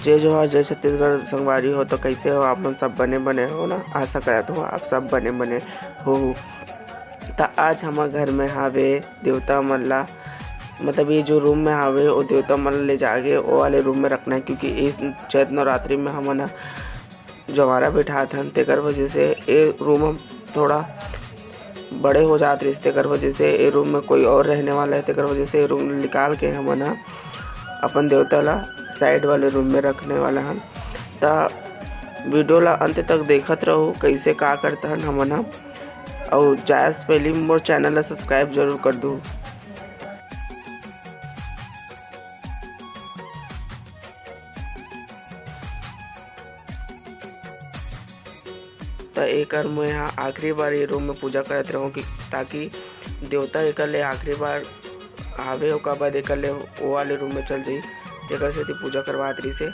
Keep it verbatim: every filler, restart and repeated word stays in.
जय जोहार, जय छत्तीसगढ़ संगवारी हो। तो कैसे हो आप मन? सब बने बने हो ना? आशा करत हो आप सब बने बने हो। त आज हमर घर में हावे देवता मन ला, मतलब ये जो रूम में हावे वो देवता मन ला ले जाके वो वाले रूम में रखना है, क्योंकि इस चैत नवरात्रि में हमन ह जवारा बैठात हन, तेकर वजह से ये रूम हम थोड़ा बड़े हो जात रहिस, तेकर वजह से ये रूम में कोई और रहने वाला है, तेकर वजह से ये रूम निकाल के हमन ह अपन देवता ला साइड वाले रूम में रखने वाला हन। त वीडियो ला अंत तक देखत रहू, कैसे का करत हन हमन ह। अउ जाए से पहले मोर चैनल ला सब्सक्राइब जरूर कर दू। त एकर मैं ह आखिरी बार ये रूम में पूजा करत रहूँ कि ताकि देवता एकर ले आखिरी बार आवे, ओकर बाद एकर ले वो वाले रूम में चल जाई, तेकर सेती पूजा करवात रहिस हे।